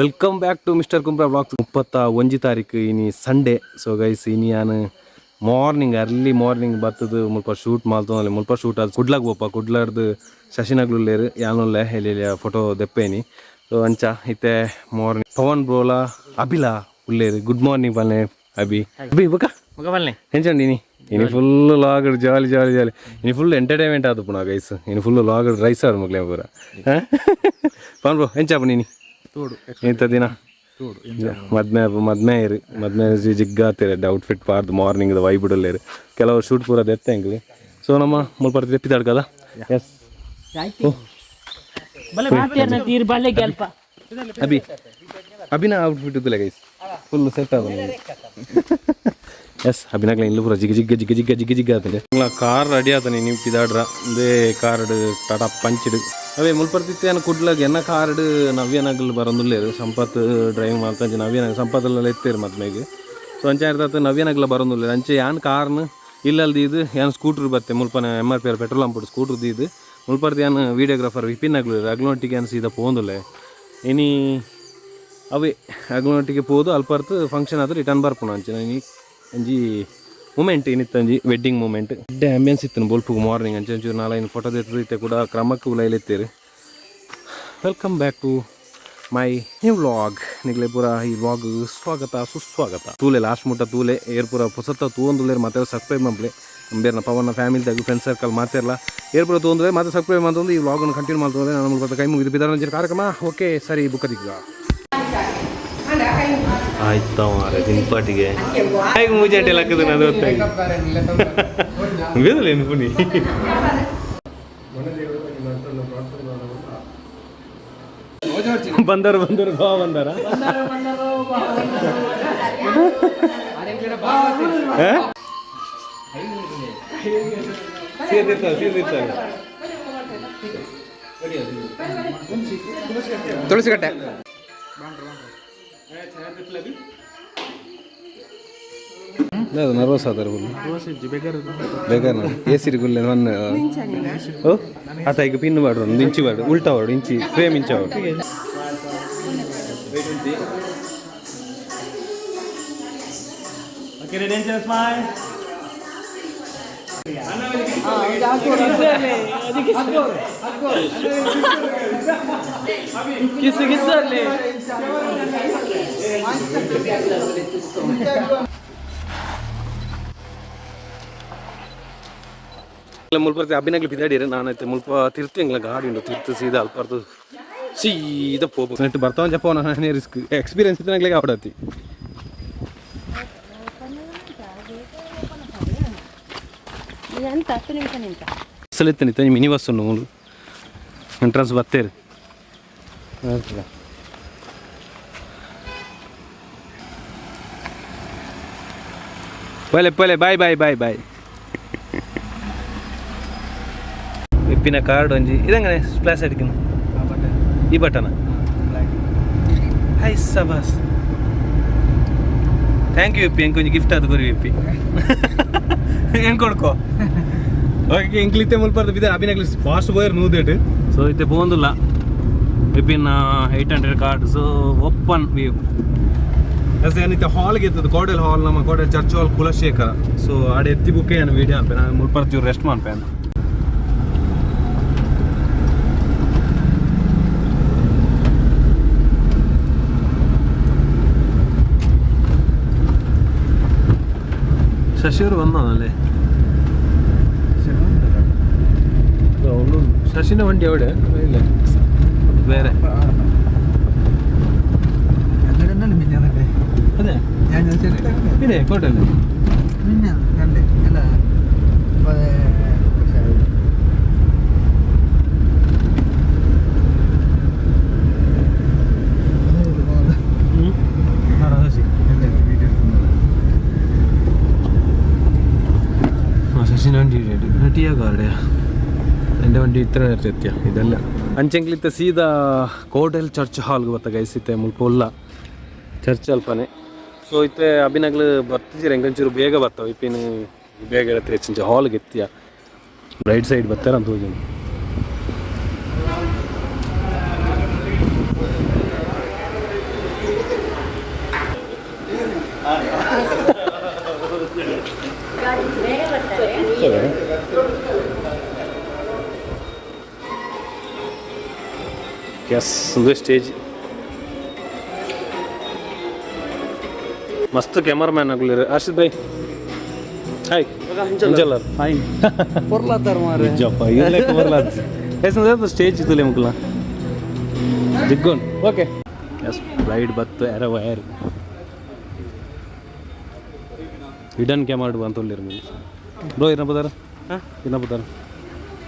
Welcome back to mister Kumbra vlogs. 31 ತಾರೀಕು ಇನಿ Sunday. ಸೊ ಗೈಸ್, ಇನಿ ಯಾನ್ ಮಾರ್ನಿಂಗ್ ಅರ್ಲಿ ಮಾರ್ನಿಂಗ್ ಬತ್ತದು ಮುಲ್ಪ ಶೂಟ್ ಮಾಲ್ತೊಂದುಲ್ಲೆ. ಮುಲ್ಪ ಶೂಟ್ ಆದ್ ಕುಡ್ಲಾಗ್ ಪೋಪ. ಕುಡ್ಲಾರ್ದು ಶಶಿನಗ್ಲುಲ್ಲೇರು, ಯಾನುಲ್ಲೆ, ಎಲ್ಲಿ ಫೋಟೋ ದೆಪ್ಪೇನಿ. ಸೊ ಅಂಚ ಇತ್ತೆ ಮಾರ್ನಿಂಗ್ ಪವನ್ ಬ್ರೋಲ ಅಭಿಲ ಉಲ್ಲೇರು. ಗುಡ್ ಮಾರ್ನಿಂಗ್ ಪಲ್ಲೆ ಅಭಿ. ಅಭಿ ಬೊಕ ಎಂಚಂಡಿ ಇನಿ? ಇನಿ ಫುಲ್ ಲಾಗಡ್ ಜಾಲಿ ಜಾಲಿ ಜಾಲಿ. ಇನಿ ಫುಲ್ ಎಂಟರ್ಟೈನ್ಮೆಂಟ್ ಆದು ಪುನಃ ಗೈಸ್. ಇನಿ ಫುಲ್ ಲಾಗಡ್ ರೈಸ್ ಆಡು ಮಗ್ಲೆ ಪೂರ. ಪವನ್ ಬ್ರೋ, ಎಂಚಾಪು ನೀನಿ ಇಂಥ ದಿನ? ಮದ್ಮೆ ಮದ್ಮೆ ಇರು ಮದ್ಮೆ ಜಿಗ್ಗಾತಿರ ಔಟ್ಫಿಟ್ ಪಾರ್ದು ಮಾರ್ನಿಂಗ್ ವೈಬ್ ಉಲ್ಲೇರು. ಕೆಲವು ಶೂಟ್ ಪೂರ ದೆತ್ತೆ ಎಂಕ್ಲು. ಸೊ ನಮ್ಮ ಮುಲ್ಪ ದೆಪ್ಪಿದಾಡ್ಕದ. ಎಸ್ ಅಭಿ, ಅಭಿನ ಔಟ್ಫಿಟ್ ಇದ್ದಿಲ್ಲ ಗೈಸ್, ಫುಲ್ ಸೆಟ್ ಆದ. ಎಸ್, ಅಭಿನಗ್ಲ ಇಲ್ಲು ಪೂರ ಜಿಗ್ ಜಿಗ್ಗ ಜಿಗ್ಗ ಜಿಗ್ಗ ಜಿಗ್ಗ ಜಿಗ್ಗ ಆತಂಡೆ. ಕಾರ್ ರೆಡಿ ಆತನೆ ನೀವು ಪಿದಾಡ್ರ. ಇಂದೇ ಕಾರ್ಡ್ ಟಾಟಾ ಪಂಚ್ಡ್ ಅವೇ ಮುಲ್ಪರ್ತಿತ್ತೆ. ಕುಡ್ಲಾಗ ಎನ್ನ ಕಾರ್ಡ್ ನವ್ಯನಗಲ್ ಬರೊಂದುಲ್ಲೇರು. ಸಂಪತ್ ಡ್ರೈವಿಂಗ್ ಮಾಡ್ತಂಚೆ ನವ್ಯನ ಸಂಪತ್ತಲ್ಲ ಎತ್ತೇರು ಮದ್ಮೆಗೆ. ಸೊ ಅಂಚ ಇರ್ತದೆ, ನವ್ಯನಗಲ ಬರೊಂದುಲ್ಲೇರು. ಅಂಚೆ ಯಾನ್ ಕಾರ್ನ್ ಇಲ್ಲಲ್ದು ಯಾನ್ ಸ್ಕೂಟ್ರ್ ಬತ್ತೆ. ಮುಲ್ಪನ M R P R petrol pump scooter ದೀದು ಮುಲ್ಪರ್ತಿ ಯಾನ್ ವೀಡಿಯೋಗ್ರಾಫರ್ ವಿಪಿನ್ ಅಗ್ಲು ಅಗ್ಲೊಟ್ಟಿಗೆ ಯಾನ್ ಸೀದಾ ಪೋಂದುಲ್ಲೆ. ಇನಿ ಅವೇ ಅಗ್ಲೊಟ್ಟಿಗೆ ಪೋದು ಅಲ್ಪರ್ತು ಫಂಕ್ಷನ್ ಆದ್ರೆ ರಿಟರ್ನ್ ಬರ್ಪುಣ. ಅಂಚಿನ ಇನಿ ಒಂಜಿ ಮೂಮೆಂಟ್ ಇನಿತ್ತಂಜಿ ವೆಡ್ಡಿಂಗ್ ಮೂಮೆಂಟ್. ಎಡ್ಡೆ ಆಂಬಿಯನ್ಸ್ ಇತ್ತು ಬೊಲ್ಪುಗು ಮಾರ್ನಿಂಗ್. ಅಂಚೆ ಒಂಚೂರು ನಾಲೈನ್ ಫೋಟೋ ದೆತ್ತದು ಇತ್ತೆ ಕೂಡ ಕ್ರಮಕ್ಕೆ ಉಲೈಲೆತ್ತೇರು. Welcome back to my new vlog. ನಿಗ್ಲೆ ಪೂರ ಈ ವ್ಲಾಗ್ ಸ್ವಾಗತ ಸುಸ್ವಾಗತ. ತೂಲೆ ಲಾಸ್ಟ್ ಮುಟ್ಟ ತೂಲೆ. ಏರ್ ಪೂರ ಪೊಸತ್ತ ತೂವೊಂದುಲ್ಲೇರು ಮತ್ತೆ ಸಬ್ಸ್ಕ್ರೈಬ್ ಮಲ್ಪಲೆ. ಬೇರ್ನ ಪವನ್ನ ಫ್ಯಾಮಿಲಿ ದಾಗ ಫ್ರೆಂಡ್ ಸರ್ಕಲ್ ಮಾತೆರ್ಲ ಏರ್ ಪೂರ ತೂವೊಂದುಲ್ಲೆ ಮತ್ತೆ ಸಬ್ಸ್ಕ್ರೈಬ್ ಮಲ್ತೊಂದು ಈ ವ್ಲಾಗ್ ಕಂಟಿನ್ಯೂ ಮಲ್ತೊಂದು. ನಾನು ಮುಲ್ಪ ಕೈ ಮುಗಿದು ಬಿದಾರಂಜಿನ ಕಾರ್ಯಕ್ರಮ. ಓಕೆ, ಸರಿ, ಬುಕ್ಕದಿಕ್ಕ ಆಯ್ತಾ ಮಾರೆ ತಿನ್ಪಾಟಿಗೆ ಹೇಗೆ ಮೂಜಾಟೆ ಲಕ್ಕದ ಅದು ಗೊತ್ತಾಗಿ ಬೇದಲೇನು ಪುನಿ. ಬಂದರು ಬಂದರು ಬಾ ಬಂದಾರ. ಸೀದಿರ್ತಾರೆ ಸೀದಿರ್ತಾರೆ. ತುಳಸಿಕಟ್ಟೆ. ನರ್ವಸ್ ಆದಾರ ಫುಲ್ ಬೇಕಾರೆ. ಎ ಸಿ ಗುಲ್ಲೆ ಒನ್ ಓ ಆತ ಈಗ ಪಿನ್ ಮಾಡ್ರು ಒಂದು ಇಂಚಿ ಮಾಡು, ಉಲ್ಟಾ ಮಾಡು, ಇಂಚಿ ಫ್ರೇಮ್ ಇಂಚ ಮಾಡು. ಕಿಸ್ ಕಿಸ್ ಅಲ್ಲಿ. ಮುಲ್ಪ ಅಭಿನಗ್ಲು ಬಿದಾಡಿರ. ನಾನೈತೆ ಮುಲ್ಪ ತಿರ್ತು ಎಂಗ್ಲ ಗಾಡಿ ಉಂಡು. ತಿರ್ತು ಸೀದಾ ಅಲ್ಪರ್ದು ಸೀದಾ ಪೋಪು. ನೆಟ್ಟು ಬರ್ತಾವ ಜಪ್ಪ. ನಾನೇ ರಿಸ್ಕ್ ಎಕ್ಸ್ಪೀರಿಯನ್ಸ್ ಇತ್ತು ಆವಡತಿ. ಎಂತ 10 ನಿಮಿಷ ನಿಂತ. ಅಸಲು ಮಿನಿ ಬಸ್ ಉಂಡು ಮೂಲು. ಎಂಟ್ರೆನ್ಸ್ ಬತ್ತೇರು. ಪೋಲೆ ಪೋಲೆ, ಬಾಯ್ ಬಾಯ್ ಬಾಯ್ ಬಾಯ್. ವಿಪ್ಪಿನ ಕಾರ್ಡ್ ಒಂಜಿ ಇದಂಗನೆ ಸ್ಪ್ಲಾಶ್ ಅಡಿಕನು ಈ ಬಟನ. ಹೈ ಸಬಾಸ್, thank you ವಿಪ್ಪಿ. ಎಂಕ್ ಒಂಜಿ ಗಿಫ್ಟ್ ಅದು ಕೊರಿ ವಿಪ್ಪಿ, ಹೆಂಗ್ ಕೊಡ್ಕೋ. ಓಕೆ, ಎಂಕ್ಲಿತ್ತೆ ಮುಲ್ಪರ್ದು ಬಿದ್ದ ಅಭಿನಗ್ಲಿ ಫಾಸ್ಟ್ ಬೋಯರ್ ನೂದೇಟ್. ಸೊ ಇತ್ತೆ ಪೋಂದುಲ್ಲ. Vipin 800 card. So open view. S, ಏನಿತ್ತೆ ಹಾಲ್ಗೆ ಎತ್ತದು ಕೋಡೆಲ್ ಹಾಲ್, ನಮ್ಮ ಕೋಡೆಲ್ ಚರ್ಚ್ ಹಾಲ್ ಕುಲಶೇಖರ. ಸೊ ಆಡೆ ಎತ್ತಿ ಬುಕ್ಕೆ ಏನು ವೀಡಿಯೋ ಅನ್ಪೆ. ನಾನು ಮುಲ್ಪರ್ತಿ ರೆಸ್ಟ್ ಮನ್ಪೆ. ಶಶಿಯವರು ಬಂದನಲ್ಲೇ ಅವನು. ಶಶಿನ ವಂಡಿ ಅವಡೆ ಇಲ್ಲ, ಅದು ಬೇರೆ. ಅದೇ ಇದೆ ಕೋಟೆಲ್ಲಿ. ಶಶಿ, ആ ശശിನ വണ്ടി ടിയാഗോ ആരുടെയാ? എൻ്റെ വണ്ടി ഇത്ര നേരത്തെ എത്തിയ ഇതല്ല. ಅಂಚೆಂಗ್ಲಿತ್ತ ಸೀದಾ ಕೋಟೆಲ್ ಚರ್ಚ್ ಹಾಲ್ಗೆ ಬತ್ತ ಗೈಸ್. ಇತ್ತೆ ಮುಲ್ಪ ಉಲ್ಲ ಚರ್ಚ್ ಅಲ್ಪನೆ. ಸೊ ಇತ್ತೆ ಅಭಿನಗ್ಲು ಬರ್ತಿದ್ದೀರ. ಎಂಕೊಂಚೂರು ಬೇಗ ಬರ್ತಾವ ಇಪ್ಪಿನ ಬೇಗ ಇರತ್ತೆ. ಹೆಚ್ಚಿಂಚ ಹಾಲ್ಗೆ ಎತ್ತಿಯ ರೈಟ್ ಸೈಡ್ ಬರ್ತಾರ ಅಂತ ಹೋಗಿ. ಎಸ್ ಒಂದು ಸ್ಟೇಜ್ ಮಸ್ತ್ ಕ್ಯಾಮರಾಮ್ಯಾನ್ ಆಗ್ಲಿರ ಹರ್ಷಿತ್ ಭಾಯ್. ಹಾಯ್ ಅಂಜಲ್. ಹಾಯ್ ಪೊರ್ಲಾತಾರ ಮಾರೆ. ಜಪ್ಪ ಇರ್ಲೆಕ್ಕ ಬರ್ಲಾತ್ ಎಸ್ ಸ್ಟೇಜ್ ಇತ್ತಲ್ಲ ಮುಕ್ಕಲ ಜಿಗ್ಗೋನ್. ಓಕೆ, ಎಸ್ ಬ್ರೈಡ್ ಬತ್ತು ಎರ ವೈರ್ ಹಿಡನ್ ಕ್ಯಾಮರಾ ಅಂತ ಉಳ್ಳಿರು ಬ್ರೋ. ಇನ್ನ ಬದಾರ, ಇನ್ನ ಬದಾರ.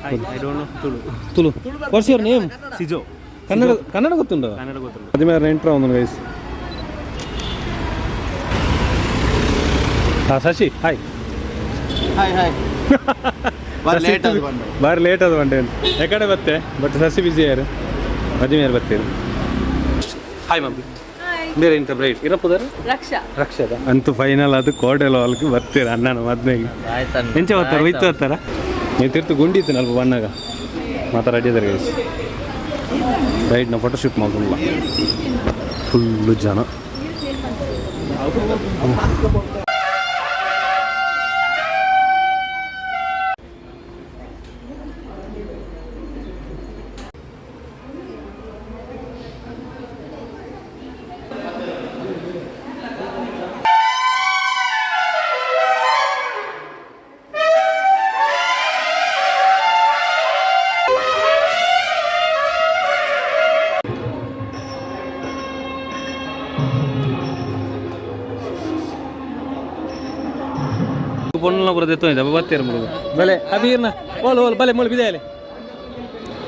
I don't know Tulu. Tulu. What's your name? Sijo. Kannada Kannada ಗೊತ್ತುಂಡ? Kannada ಗೊತ್ತುಂಟು. ಅದೇ ಎಂಟ್ರ ಒಂದು ಗೈಸ್. ಹಾಂ ಶಶಿ, ಹಾಯ್. Hi hi. ಬಾರಿ ಲೇಟ್ ಅದು ಬಂದು. ಬಾರಿ ಲೇಟ್ ಅದು ಬಂಡೆ ಎಕಡೆ ಬತ್ತೆ. ಬಟ್ ಸಸಿ ಬಿಸಿ ಯಾರು ಮದುವೆ ಬತ್ತೀರಿ. Hi mummy. ಬೇರೆ ಇಂಥ ಬ್ರೈಟ್ ಇರಪ್ಪದಾರ. ರಕ್ಷಾ. ರಕ್ಷದ ಅಂತೂ ಫೈನಲ್ ಅದು ಕೋಟೆಲ್ ಹಾಲ್ಗೆ ಬರ್ತೀರ ಅಣ್ಣನ ಮದ್ಮೆಗೆ. ಎಂಚ ಬರ್ತಾರ, ಹೋಯ್ತು ಬರ್ತಾರ. ನೀವು ತಿರ್ತು ಗುಂಡಿತ್ತು ನಲ್ಪ ಬಣ್ಣಾಗ ಮಾತಾ ರೆಡಿ ಅದಾರೆ ಗೈಸ್. ರೈಟ್, ನಾವು ಫೋಟೋ ಶೂಟ್ ಮಾಡ್ಕೊಂಡಿಲ್ಲ. ಫುಲ್ಲು ಜನ. ಪೊಣ್ಣನ ಬರೋದು ಎತ್ತೊಂದಿದ್ದೆ ಬತ್ತೀರ ಮುರುಗು ಬಲೆ ಅಬೀರ್ನ ಓಲ್ ಓಲ್ ಬಲೆ ಮುಳು ಬಿದೆ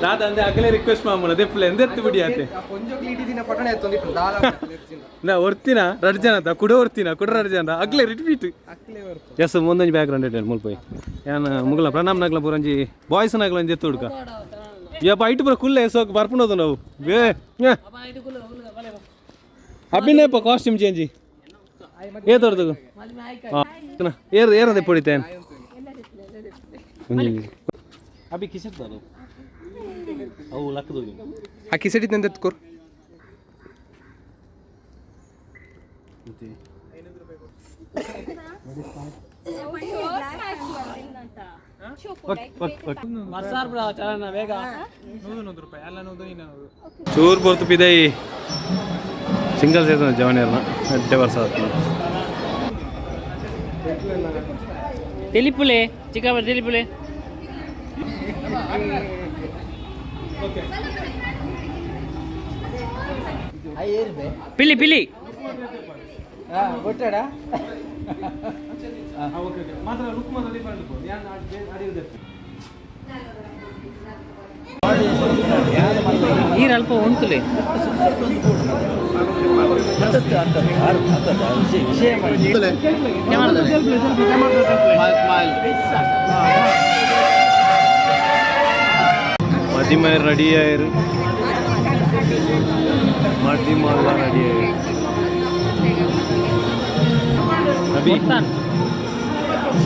ರಾತ ಅಂದೆ ಅಗಲೇ ರಿಕ್ವೆಸ್ಟ್ ಮಾಮೂಲ ದೆಪ್ಪಲೆ ಎಂದೆತ್ತು ಬಿಡಿ ಆತೆ. ನಾ ಒರ್ತಿನ ರಡ್ ಜನ ಕುಡ ಒರ್ತಿನ ಕುಡ ರಡ್ ಜನ ಅಗ್ಲೇ ರಿಪೀಟ್. ಎಸ್ ಮುಂದೊಂಜಿ ಬ್ಯಾಕ್ ಗ್ರೌಂಡ್ ಇಟ್ಟೆ ಮುಲ್ಪೋಯ್ ಯಾನ್ ಮುಗಲ ಪ್ರಣಾಮ್ ನಗ್ಲ ಪೂರಂಜಿ ಬಾಯ್ಸ್ ನಗ್ಲ ಒಂಜಿ ಎತ್ತು ಹುಡ್ಕ ಯಪ್ಪ ಐಟು ಪೂರ ಕುಲ್ಲೆ ಸೋಕ್ ಬರ್ಪುಣೋದು ನಾವು ಬೇ ಅಭಿನಯಪ್ಪ ಕಾಸ್ಟ್ಯೂಮ್ ಚೇಂಜ್ ಏ ದೊಡ್ಡದು ಏರ್ ಏರದ ಪೊಡಿತೇನೆ ಅಭಿ ಕಿಸೆಟ್ ದಾರು ಅವು ಲಕ್ಕದೋಗಿ. ಆ ಕಿಸೆಟ್ ಇದ್ದಂತ ಎತ್ಕೋರ್. ಓಕೆ ಓಕೆ ಓಕೆ ಚೂರು ಪೊರ್ತು ಪಿದೈ ಸಿಂಗಲ್ ಸೀಸನ್ ಜವನಿಯರ್ನ ಅಡ್ಡೆ ವರ್ಷ ಆತು. ತೆಲಿಪುಲೆ ಚಿಕ್ಕಪ್ಪ, ತೆಲಿಪುಲೆ. ಪಿಲಿ ಪಿಲಿ. ಮಾತ್ರ ಲುಕ್ ಮಾತ್ರ ಡಿಫರೆಂಟ್. ನೀರು ಅಲ್ಪ ಉಂಟುಲೆ. ಮದಿಮ ರೆಡಿ ಆಯಿರು, ಮದಿಮಲ್ಲ ರೆಡಿ ಆಯಿರು. ಅಭಿ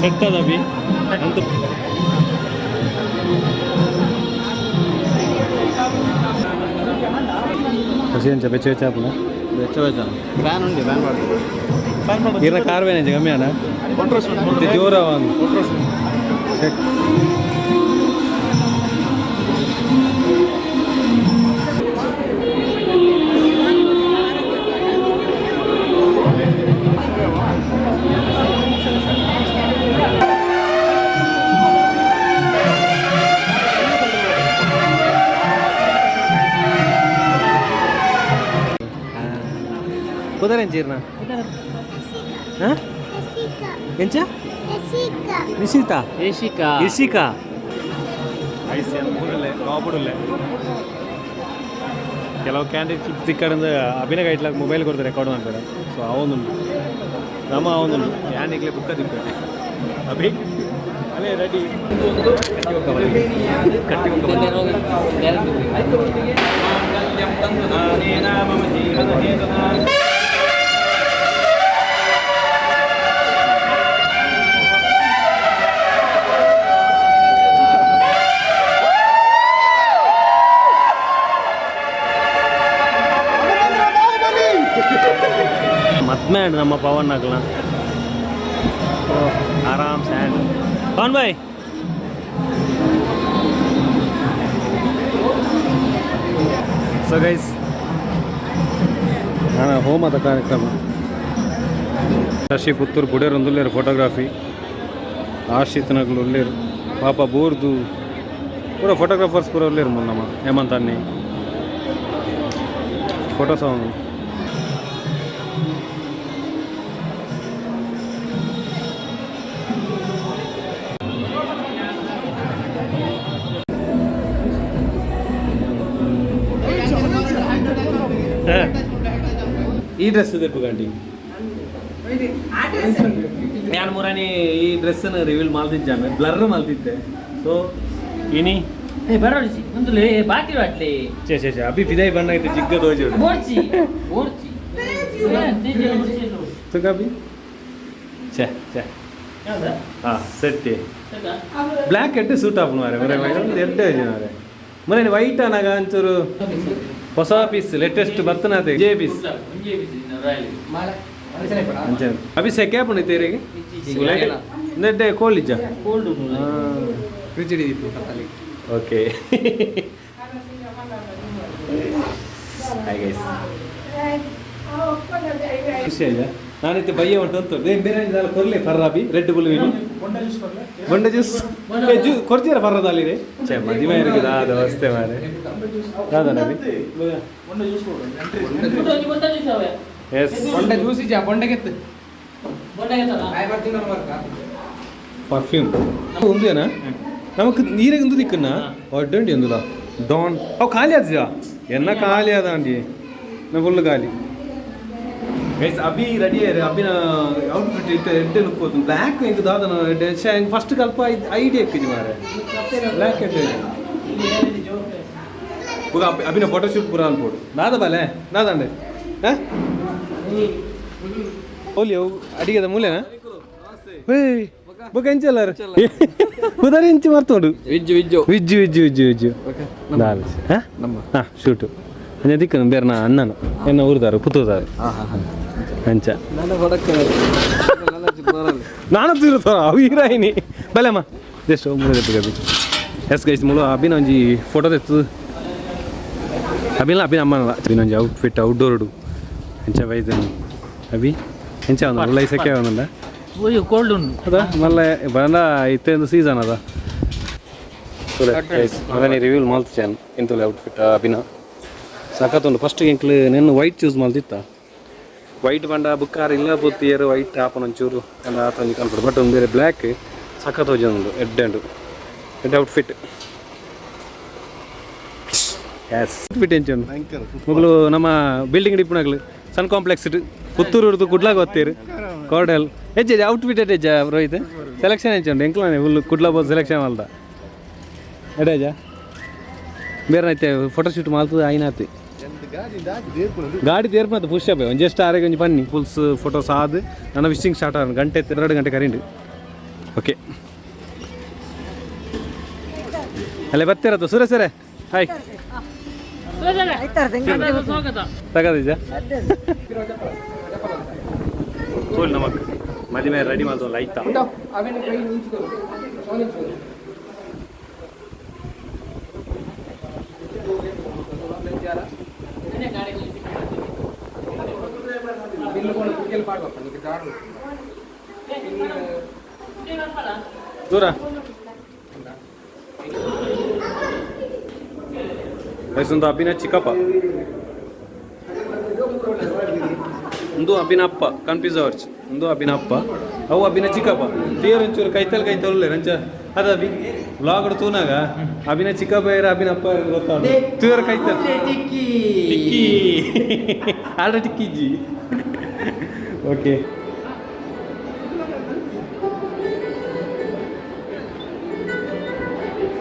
ಸೆಟ್ ಅದ ಅಭಿ ಅಂತ. ಖುಷಿ ಅಂಚ ಬೆಚ್ಚ ಬೆಚ್ಚ ಆಪುನ. ಬೆಚ್ಚ ಬೆಚ್ಚ ಫ್ಯಾನ್ ಉಂಟು, ಫ್ಯಾನ್ ಮಾಡಿ. ಇರ್ನ ಕಾರ್ ಬೇನೆ ಕಮ್ಮಿ ಅಣ್ಣ ಜೋರ ಒಂದು ಸೆಟ್. ಕುದರೆಂಚ ಇರ್ನ ಎಂಚ? ನಿಶಿತಾ. ಯಶಿಕಾ. ಇಶಿಕಾ ಟಾಪುಡುಲ್ಲೆ. ಕೆಲವು ಕ್ಯಾಂಡಿಡೇಟ್ ಕ್ಲಿಪ್ ತಿಕ್ಕಡಂದು ಅಭಿನಯ ಐಟ್ಲಾಗ ಮೊಬೈಲ್ ಕೊಡ್ತಾರೆ ರೆಕಾರ್ಡ್ ಮಾಡ್ತಾರೆ. ಸೊ ಅವೊಂದುಂಡು ನಮ್ಮ ಅವೊಂದುಂಡು ಯಾನ್ ಈಗಲೇ ಬುಕ್ಕ ದಿಕ್ಕ ಅಭಿ ಅಲ್ಲೇ ರೆಡಿ ಕಟ್ಟಿ. ಮದ್ಮೆ ನಮ್ಮ ಪವನ್ ಆಗಲ ಆರಾಮ್ ಸ್ಯಾಂಡ್ ಪವನ್ ಬಾಯ್. ಸೊ ಗೈಸ್, ನಾನು ಹೋಮದ ಕಾರ್ಯಕ್ರಮ. ಶಶಿ ಪುತ್ತೂರು ಪುಡೇರು ಒಂದುಲ್ಲೇರು, ಫೋಟೋಗ್ರಫಿ ಆಶ್ರಿತನಗಳು ಉಲ್ಲೇರು, ಪಾಪ ಬೋರ್ದು ಪೂರ ಫೋಟೋಗ್ರಾಫರ್ಸ್ ಪೂರ ಉಲ್ಲೇರು. ಮುನ್ನಮ್ಮ ಹೇಮಂತ್ ಅನ್ನಿ ಫೋಟೋಸ್ ಅವನು. ಈ ಡ್ರೆಸ್ ಇದೆ ಗಂಟಿ ಯಾನ್ ಮುರಾನಿ ಈ ಡ್ರೆಸ್ಸನ್ನು ರಿವೀಲ್ ಮಾಡ್ತಿದ್ದಾನೆ, ಬ್ಲರ್ ಮಾಡ್ತಿದ್ದೆ. ಸೊ ಇನಿ ಏ ಬರೋಡ್ಚಿ ಉಂತುಲೆ ಬಾಕಿ ಅಟ್ಲಿ. ಚೇ ಚೇ ಚೇ, ಅಭಿ ಪಿದಾಯಿ ಬಣ್ಣ ಐತೆ, ಜಿಗ್ಗ ತೋಜಿ. ಬೋರ್ಚಿ ಬೋರ್ಚಿ. ತುಕ ಅಭಿ, ಛೇ ಛೇ. ಹಾ ಸೆಟ್ಟಿ ಬ್ಲ್ಯಾಕ್ ಎಡ್ಡೆ ಸೂಟ್ ಆಪುಂಡು ಮಾರೆ. ಮರೆ ಒಂದು ಎಡ್ಡೆ ಮಾರೆ. ಮರೆ ವೈಟ್ ಅನಾಗ ಅಂಚೂರು ಹೊಸ ಪೀಸ್ ಲೇಟೆಸ್ಟ್ ಬರ್ತನಾತೆ ಜೆ ಪೀಸ್. ಅಂಚ ಅಭಿ ಸೆಕೆ ಆಪುಂಡು ತೇರಿಗೆ ನೆಡ್ಡೆ ಕೋಲ್ಡ್ ಇಜ್ಜ. ಕೋಲ್ಡ್. ಫ್ರಿಜ್ ಹಿಡಿದಿತ್ತು ಕತ್ತಲಿ. ಓಕೆ, ಹಾಯ್ ಗೈಸ್, ಖುಷಿ ಆಯ್ತಾ? ನಾನಿತ್ತೆ ಬಯ್ಯ ಉಂಟು ಅಂತ ಬೇರೆ ದಾಲ ಕೊರ್ಲೆ ಫರ್ರಾಬಿ ರೆಡ್ ಬುಲ್ ವೀನು ಬೊಂಡ ಜ್ಯೂಸ್ ಜ್ಯೂ ಕೊರ್ತೀರ ಫರ್ರದಾಲಿ ರೇ. ಛೇ, ಮದಿಮ ಇருக்கு ದಾದ ವಸ್ತೆ ಮಾರೆ ದಾದ ನಬಿ. ಎಸ್. ಬೊಂಡ ಜ್ಯೂಸ್ ಇಜ್ಜಾ ಬೊಂಡಗೆತ್ತು. ಪರ್ಫ್ಯೂಮ್ ಒಂದೇನಾ ನಮಕ್ ನೀರಿಗೆ ಒಂದು ದಿಕ್ಕನ್ನ ಒಡ್ಡಂಡಿ ಒಂದುಲ ಡಾನ್ ಅವು ಖಾಲಿ ಆದ್ಜಾ ಎನ್ನ ಖಾಲಿ ಆದ ಅಂಡಿ ನಾ ಫುಲ್ ಖಾಲಿ. ಗೈಸ್, ಅಭಿ ರೆಡಿ ಆಯ್ರು. ಅಭಿನ ಔಟ್ಫಿಟ್ ಇತ್ತೆ ಎಡ್ಡೆ ಲುಕ್ ಹೋತು. ಬ್ಲ್ಯಾಕ್ ಎಂಕ್ ದಾದನ ಎಡ್ಡೆ ಫಸ್ಟ್ ಕಲ್ಪ ಐಡಿಯಾ ಎಕ್ಕಿಜಿ ಮಾರೆ. ಬ್ಲ್ಯಾಕ್ ಎಡ್ಡೆ. ಬುಗ ಅಭಿನ ಫೋಟೋಶೂಟ್ ಪೂರ ಅನ್ಬೋದು. ದಾದ ಬಾಲೆ ದಾದಂಡೆ ಹಾ ಓಲಿ ಅವು ಅಡಿಗೆದ ಮೂಲೆನಾ? ಏಯ್ ಬೊಕ ಎಂಚಲ್ಲಾರು ಉದಾರಿ ಇಂಚಿ ಮರ್ತೋಡು. ವಿಜ್ಜು ವಿಜ್ಜು. ವಿಜ್ಜು ವಿಜ್ಜು ವಿಜ್ಜು ವಿಜ್ಜು. ದಾದ ಹಾ ಹಾ ಶೂಟು ಅಂಚ ದಿಕ್ಕನು ಬೇರೆ ಅಣ್ಣನ ಎನ್ನ ಊರ್ದಾರು ಪುತ್ತೂರ್ದಾರು ಅಂಚ. ನಾನು ತಿರುತ್ತಾರ ಅವು ಹೀರಾಯಿನಿ ಬಲೆಮ್ಮ ಜಸ್ಟ್ ಮೂರು ಗಬಿ. ಎಸ್ ಗೈಸ್, ಮುಳು ಅಭಿನ ಒಂಜಿ ಫೋಟೋ ತೆತ್ತು. ಅಭಿನ ಅಭಿನ ಅಮ್ಮನಲ್ಲ ಅಭಿನ ಒಂಜಿ ಔಟ್ಫಿಟ್ ಔಟ್ಡೋರ್ಡು ಎಂಚ ಬೈದನು ಅಭಿ? ಎಂಚ ಒಂದು ಉಲ್ಲೈ ಸೆಕೆ ಒಂದುಂಡ. ಕೋಲ್ಡ್ ಉಂಡು. ಅದ ಮಲ್ಲ ಬಂದ ಇತ್ತೆ ಒಂದು ಸೀಸನ್ ಅದ. ಮಗನಿ ರಿವ್ಯೂ ಮಾಲ್ತು ಚಾನ್ ಎಂತುಲೆ ಔಟ್ಫಿಟ್ ಅಭಿನ ಸಖತ್ ಉಂಡು. ಫಸ್ಟ್ ಎಂಕ್ಲು ನೆನ್ನು ವೈಟ್ ಚೂಸ್ ಮಾಲ್ತಿತ್ತ. ವೈಟ್ ಬಂಡ ಬುಕ್ಕಾರ ಇಲ್ಲ ಪೂತಿಯರು ವೈಟ್ ಆಪನ ಒಂಚೂರು ಎಲ್ಲ ಆತ ಒಂಜಿ ಕನ್ಫರ್ಟ್, ಬಟ್ ಒಂದು ಬೇರೆ ಬ್ಲ್ಯಾಕ್ ಸಖತ್ ಹೋಜಿ ಉಂಡು. ಎಡ್ಡೆ ಉಂಡು, ಎಡ್ಡೆ ಔಟ್ಫಿಟ್. ಎಸ್, ಔಟ್ಫಿಟ್ ಎಂಚ ಉಂಡು? ಮೊಗಲು ನಮ್ಮ ಬಿಲ್ಡಿಂಗ್ ಡಿಪ್ಪುನಗಲು ಸನ್ ಕಾಂಪ್ಲೆಕ್ಸ್ ಪುತ್ತೂರು ಹಿಡಿದು ಕುಡ್ಲಾಗ ಓದ್ತೀರು ಕೋಡಲ್ ಹೆಜ್ಜೆ ಔಟ್ಫಿಟ್ ಎಡ್ಡೆ. ರೋಹಿತ್ ಸೆಲೆಕ್ಷನ್ ಎಂಚ ಉಂಡು? ಎಂಕ್ಲಾನೆ ಫುಲ್ ಕುಡ್ಲಾ ಬೋದು ಸೆಲೆಕ್ಷನ್ ಮಲ್ದ ಎಡೇಜ. ಬೇರೆ ಐತೆ ಫೋಟೋ ಶೂಟ್ ಮಾಲ್ತದ ಆಯ್ನಾತಿ ಗಾಡಿ ತೇರ್ಪುನತ ಪುಷ್ ಅಪ್ ಒಂಜಿ ಜಸ್ಟ್ ಆರೆಗೆ ಒಂಜಿ ಪನ್ನಿ ಫುಲ್ಸ್ ಫೋಟೋಸ್ ಆದ್ ನನ್ನ ವಿಶಿಂಗ್ ಸ್ಟಾರ್ಟ್ ಆಗ ಗಂಟೆ 2 ಗಂಟೆ ಕರಿಂಡು. ಓಕೆ, ಅಲ್ಲೇ ಬರ್ತಿರತ್ತ ಸುರೇಶ್ ಸರೇ, ಹಾಯ್. ಸ್ವಾಗತ. ತಗದಿಜ ತೋಲ್ ನಮಕ್ ಮದಿಮೆ ರೆಡಿ ಮಾಡ್ತೋಲ್ಲ ಆಯ್ತಾ? ದೂರ ವಯಸ್ಸೊಂದು ಅಭಿನ ಚಿಕ್ಕಪ್ಪ, ಒಂದು ಅಭಿನ ಅಪ್ಪ. ಕನ್ಫ್ಯೂಸ್ ಅವರ್ಚ್. ಒಂದು ಅಭಿನ ಅಪ್ಪ, ಅವು ಅಭಿನ ಚಿಕ್ಕಪ್ಪ. ತೇರು ಒಂಚೂರು ಕೈತಲ್ ಕೈತಲ್ ರಂಚ ಅದ. ಅಭಿ ವ್ಲಾಗ್ ತೂನಾಗ ಅಭಿನ ಚಿಕ್ಕಪ್ಪ ಇರ ಅಭಿನ ಅಪ್ಪ ಇರ ಗೊತ್ತಾಗ ತೂರ ಕೈತಲ್ ಟಿಕ್ಕಿ ಟಿಕ್ಕಿ ಆಡ ಟಿಕ್ಕಿಜ್ಜಿ. ಓಕೆ,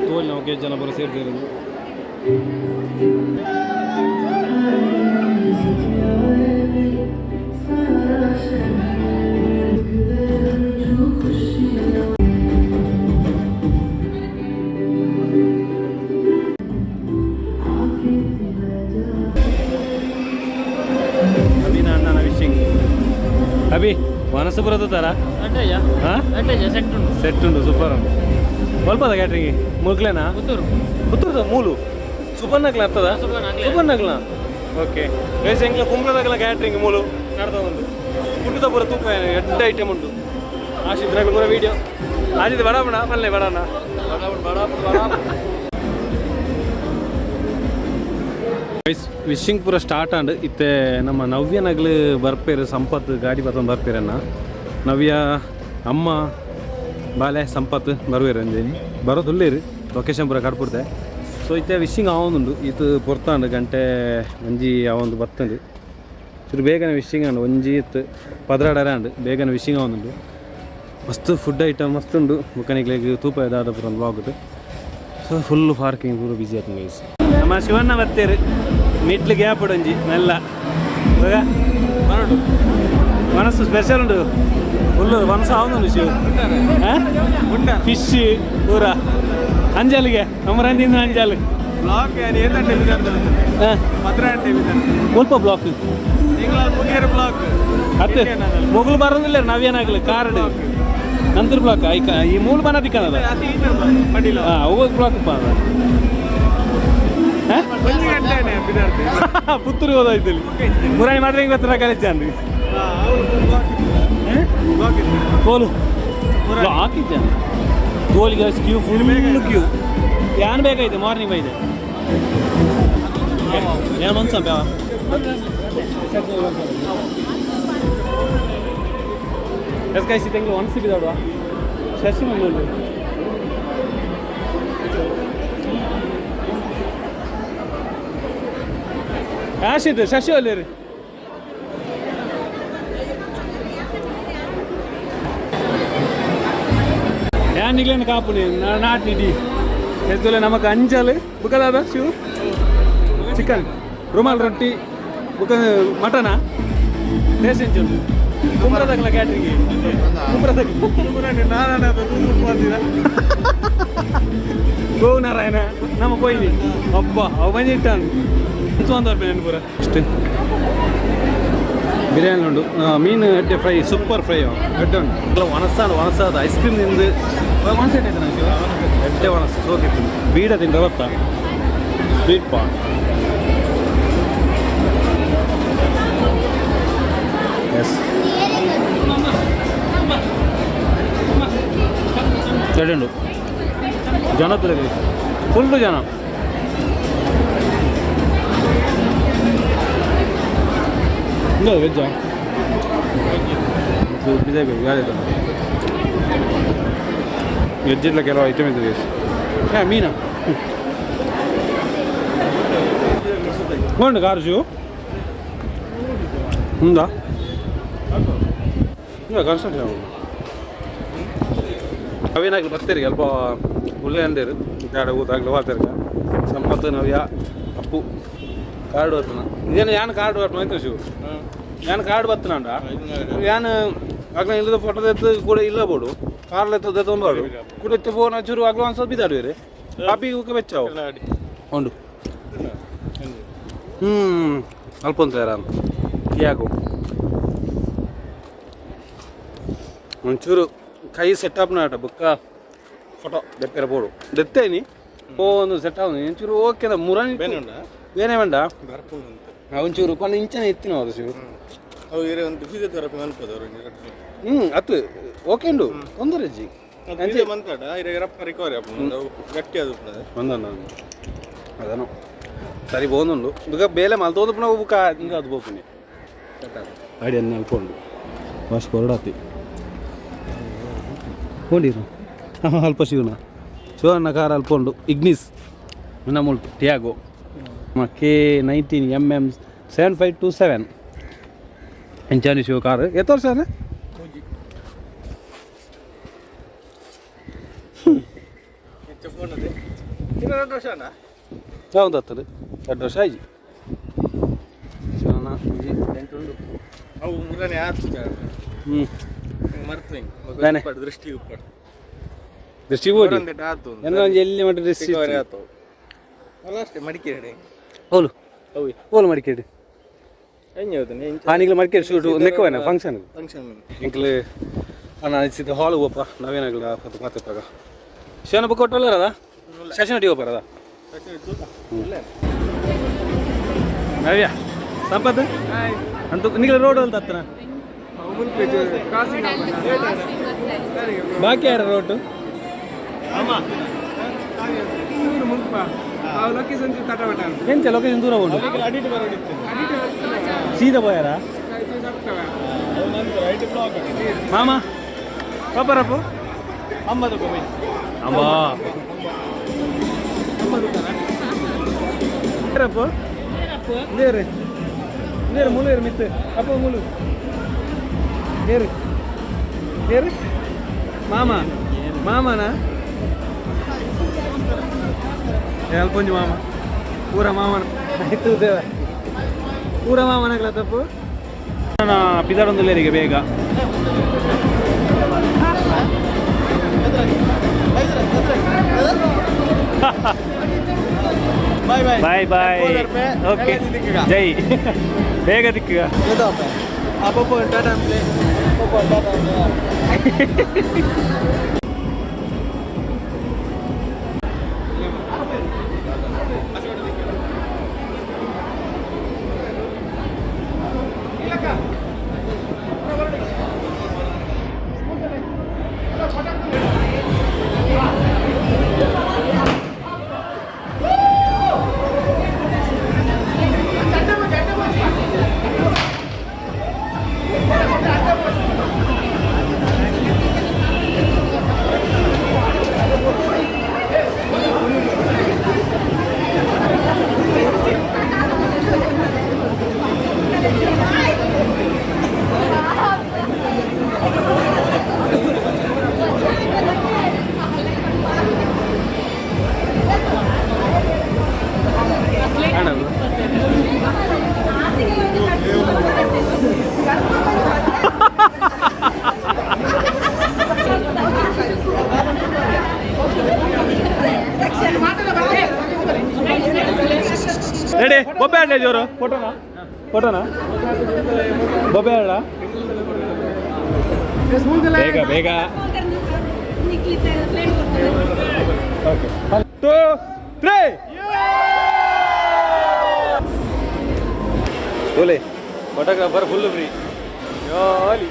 ತೋಲ್ ನಾವು ಜನ ಬರೋ ಸೇರ್ತಿರೋದು. ಅಭಿನ ಅಣ್ಣನ ವಿಶಿಂಗ್. ಅಭಿ ವನಸಪುರದ ತರ. ಅಡ್ಡಯ್ಯ. ಹಾ. ಅಡ್ಡಯ್ಯ, ಸೆಟ್ ಉಂಟು. ಸೆಟ್ ಉಂಟು, ಸೂಪರ್ ಉಂಟು. ಒಲ್ಪದ ಕ್ಯಾಟ್ರಿಂಗ್ ಮುಕ್ಲೆನಾ? ಪುತ್ತೂರು. ಪುತ್ತೂರ್ದ ಮೂಲು. ಸುಬರ್ಣಗ್ಲ ಆಗ್ತದ ಸುಬರ್ಣಗ್ಲ ಓಕೆ ಗೈಸ್ ಎಂಗ್ಲ ಕುಂಬ್ರದಾಗಲ ಕ್ಯಾಟ್ರಿಂಗ್ ಮೂಲು ನಡ್ದ ಒಂದು ಫುಡ್ದ ಪೂರ ತೂಕ ಎಡ್ಡ ಐಟಮ್ ಉಂಟು ಆಶಿತ್ ಪೂರ ವೀಡಿಯೋ ಆಶಿತ್ ಬಡಾಪಣ ಪಲ್ಲೆ ಬಡಾಣ ಗೈಸ್ ವಿಶಿಂಗ್ ಪೂರ ಸ್ಟಾರ್ಟ್ ಆಂಡ್ ಇತ್ತೆ ನಮ್ಮ ನವ್ಯನಗ್ಲು ಬರ್ಪೇರು ಸಂಪತ್ ಗಾಡಿ ಬತ್ತೊಂದು ಬರ್ಪೇರನ್ನ ನವ್ಯ ಅಮ್ಮ ಬಾಲೆ ಸಂಪತ್ ಬರುವೇರು ಅಂದೇನಿ ಬರೋದುಲ್ಲೇರು ಲೊಕೇಶನ್ ಪೂರ ಕಡ್ಪುಡ್ತೆ ಸೊ ಇತ್ತೆ ವಿಶಿಂಗ್ ಆವೊಂದುಂಡು ಇತ್ತು ಪೊರ್ತಾಂಡು ಗಂಟೆ ಒಂಜಿ ಆವೊಂದು ಬತ್ತಂದು ಚೂರು ಬೇಗನೆ ವಿಶಿಂಗ್ ಆಂಡ್ ಒಂಜಿ ಇತ್ತು ಪದ್ರಾಡರ ಆಂಡ್ ಬೇಗನೆ ವಿಶಿಂಗ್ ಆವೊಂದುಂಡು ಮಸ್ತ್ ಫುಡ್ ಐಟಮ್ ಮಸ್ತ್ ಉಂಡು ಮುಖನಿಗ್ಲೆಗ್ ತೂಪ ದಾದ ಪೂರ ಒಂದು so full parking ಪೂರ ಬಿಸಿ ಆಯ್ತು ಗೈಸ್ ನಮ್ಮ ಶಿವಣ್ಣ ಬತ್ತೇರು ಮಿಟ್ಲು ಗ್ಯಾಪ್ ಒಂಜಿ ಮೆಲ್ಲ ಇವಾಗ ಬರೋಡು ಮನಸ್ಸು ಸ್ಪೆಷಲ್ ಉಂಟು ಫುಲ್ ಮನಸ್ಸು ಆವೊಂದುಂಡು ಶಿವ ಫಿಶ್ ಪೂರ ಅಂಜಾಲಿಗೆ ನಮ್ಮ ರಂಜಿಂದ ಅಂಜಾಲ್ ಬ್ಲಾಕ್ ಏತಂಟೆ ಪತ್ರ ಒಲ್ಪ ಬ್ಲಾಕ್ ಬ್ಲಾಕ್ ಅತ್ತೆ ಮೊಗಲು ಬರೋದಿಲ್ಲ ನಾವೇನಾಗಲಿ ಕಾರ್ಡ್ ನಂತರ ಬ್ಲಾಕ್ ಐಕ ಈ ಮೂಲ ಬನ ತಿಕ್ಕನದ ಹಾಂ ಅವು ಬ್ಲಾಕ್ ಪಾ ಪುತ್ತೂರು ಹೋದಾಯ್ತು ಮುರಾಣಿ ಮಾತ್ರ ಹಿಂಗೆ ಬರ್ತಾರ ಕಾಲೇಜ್ ಅಂದ್ರಿ ಕೋಲು ಬ್ಲಾಕ್ ಇದ್ದಾನೆ ಗೋಲಿಗೆ Q full Q ಯಾನ್ ಬೇಕಾಯ್ತು ಮಾರ್ನಿಂಗ್ ಬೈದೆ ಏನು ಮನ್ಸ ಎಸ್ ಗೈಸ್ ಇದು ಒನ್ ಸಿಗಿದಾಡುವ ಶಶಿ ಮಂಗಳೂರು ಆಶಿತ್ ಶಶಿ ಅಲ್ಲಿರಿ ಯಾನಿಗ್ಲೇನು ಕಾಪುನಿ not ನಿಡಿ ಎಸ್ತುಲೆ ನಮಕ್ ಅಂಜಲ್ ಬುಕ್ಕದಾದ ಶಿವ ಚಿಕನ್ ರುಮಾಲ್ ರೊಟ್ಟಿ ಬುಕ್ಕ ಮಟನಾ ಟೇಸ್ಟ್ ಎಂಚುಂಡು ಕುಂಬ್ರದಾಗಲ ಕ್ಯಾಟ್ರಿಂಗ್ ಕುಂಬ್ರದಾಗ ಗೋ ನಾರಾಯಣ ನಮ್ಮ ಕೊಯ್ಲಿ ಅಬ್ಬ ಅವು ಬಂದಿಟ್ಟಾನು ಒಂದು ಪೂರ ಅಷ್ಟೇ ಬಿರಿಯಾನಿ ಉಂಡು ಮೀನು ಎಡ್ಡೆ fry super fry ಎಡ್ಡೆ ಉಂಟು ಒಣಸಾದ ಒಣಸಾದ ಐಸ್ ಕ್ರೀಮ್ ತಿಂದು ಒಣಸೆ ಎಡ್ಡೆ ಒಣಸು ಸೋಕಿತ್ತು ಬೀಡ ತಿಂದ್ರೆ ಗೊತ್ತಾ ಸ್ವೀಟ್ ಪಾನ್ S ಎಡ್ಡೆ ಜನ ತುಳಿದ್ರಿ ಫುಲ್ಲು ಜನ ಇಲ್ಲ ವೆಜ್ಜಾ ಬೇಕು ವೆಜ್ ಇಲ್ಲ ಕೆಲವು ಐಟಮ್ ಇದೆ ಹಾಂ ಮೀನಾ ಉಂಟು ಕಾರ್ ಶಿವು ఉందా ಇಲ್ಲ ಕನ್ಸ್ಟ್ರಕ್ಷನ್ ಅವೇನಾಗಲಿ ಬರ್ತೀರಿ ಅಲ್ಪ ಉಳ್ಳೆ ಅಂದೇರು ಗಾಡ ಊತಾಗ್ಲಿ ವಾತರ್ಗ ಸಂಪತ್ತು ನವ್ಯ ಅಪ್ಪು ಕಾರ್ಡ್ ಬರ್ತನ ಇದೇನು ಯಾನ್ ಕಾರ್ಡ್ ಬರ್ತನ ಆಯ್ತು ಶಿವು ಯಾನ್ ಕಾರ್ಡ್ ಬರ್ತನಂಡ ಯಾನ್ ಅಗ್ಲ ಇಲ್ಲದ ಫೋಟೋ ಎತ್ತು ಕೂಡ ಇಲ್ಲ ಬೋಡು ಕಾರ್ಡ್ ಎತ್ತದ ತೊಂಬಾಡು ಕೂಡ ಎತ್ತು ಫೋನ್ ಚೂರು ಅಗ್ಲ ಒಂದು ಸ್ವಲ್ಪ ಬಿದ್ದಾಡುವೇರೆ ಕಾಪಿ ಉಕ್ಕ ಬೆಚ್ಚಾವು ಉಂಡು ಹ್ಞೂ ಅಲ್ಪ ಅಂತ ಯಾಕೋ ಒಂಚೂರು ಕೈ ಸೆಟಪ್ ನಾಟ ಬುಕ್ಕ ಫೋಟೋ ದೆಪ್ಪೆರ ಬೋಡು ದೆತ್ತೇನಿ ಒಂದು ಸೆಟ್ ಆവുನು ಒಂಚೂರು ಓಕೆ ಮುರಾನಿ ಬೇನೆ ಬೇಡ ಒಂಚೂರು ಪಂಡ ಇಂಚನೆ ಎತ್ತಿನ ಅದು ಶಿವ ಹ್ಞೂ ಅತ್ತು ಓಕೆ ಉಂಡು ತೊಂದರೆ ಇಜ್ಜಿ ಒಂದೊಂದು ಅದನು ಸರಿ ಬೋಂದುಂಡು ಬುಕ್ಕ ಬೇಲೆ ಮಲ್ತೋದು ಪುನಃ ಬುಕ್ಕ ಹಿಂಗೆ ಅದು ಬೋಪುನಿ ಅಡಿ ಅನ್ನ ಅಲ್ಪುಂಡು ವಾಶ್ ಕೊರಡಾತಿ ಹೋಂಡಿರು ಅಲ್ಪ ಶಿವನ ಶಿವನ ಕಾರ್ ಅಲ್ಪ ಉಂಡು ಇಗ್ನಿಸ್ ನಮ್ಮ Tiago K 19 MM 7527 ಎಂಚಾನಿ Shiva car ಎತ್ತ ವರ್ಷ ಅಲ್ಲ ಹೌದು ಹತ್ತದು ಎರಡು ವರ್ಷ ಆಯ್ತು ಶಿವನ ಹ್ಞೂ ದೃಷ್ಟಿ ದೃಷ್ಟಿ ಬೋಡಿ ಎಲ್ಲ ಎಲ್ಲಿ ಮಟ್ಟ ದೃಷ್ಟಿ ಅಷ್ಟೇ ಮಡಿಕೇರಿ ಓಲು ಓಲು ಮಡಿಕೇರಿ ಆನಿಗ್ಲ ಮಡಿಕೇರಿ ಶೂಟ್ ನೆಕ್ಕವೇನ ಫಂಕ್ಷನ್ ಫಂಕ್ಷನ್ ಎಂಕ್ಲು ಅಣ್ಣ ಸಿದ್ಧ ಹಾಲ್ ಹೋಪ ನಾವೇನಾಗಲ್ಲ ಪತ್ತು ಮಾತಾಗ ಶಿವನ ಬುಕ್ ಕೊಟ್ಟಲ್ಲ ಅದ ಸೆಷನ್ ಅಡಿ ಹೋಗ್ಬಾರದ ನವ್ಯ ಸಂಪತ್ ಅಂತ ನಿಗಲ ರೋಡ್ ಅಲ್ತ ಹತ್ರ ಬಾಕಿ ಯಾರ ರೋಡ್? ಎಂಚ ಲೊಕೇಶನ್ ದೂರ ಉಂಟು ಸೀದಾ ಪೋಯಾರ ಮಾಮ ಪಾಪರಪ್ಪು ಅಮ್ಮ ರಪ್ಪು ನೇರು ನೇರು ಮುಲು ಮಿತ್ತು ಅಪ್ಪ ಮುಲು ನೇರು ನೇರು ಮಾಮ ಮಾಮನ ಅಲ್ಪೊಂಜಿ ಮಾಮ ಪೂರ ಮಾಮನ ಆಯ್ತು ದೇವ ಪೂರ ಮಾಮನಾಗ್ಲ ತಪ್ಪು ಪಿದಾಡೊಂದುಲ್ಲೇರಿಗೆ ಬೇಗ bye bye. Bye bye. Okay, ಜೈ. ಬೇಗ ದಿಕ್ಕುಗ. Tata play tata. ರೆಡಿ ಬೊಬ್ಬೆ ಆಡಲೇ ಜೋರು. ಫೋಟೋನಾ? ಫೋಟೋನಾ? ಬೊಬ್ಬೆ ಆಡ ಬೇಗ ಬೇಗ. ಓಕೆ, 2 3 ಓಲೆ ಫೋಟೋಗ್ರಾಫರ್ ಫುಲ್ ಫ್ರೀ ಜಾಲಿ.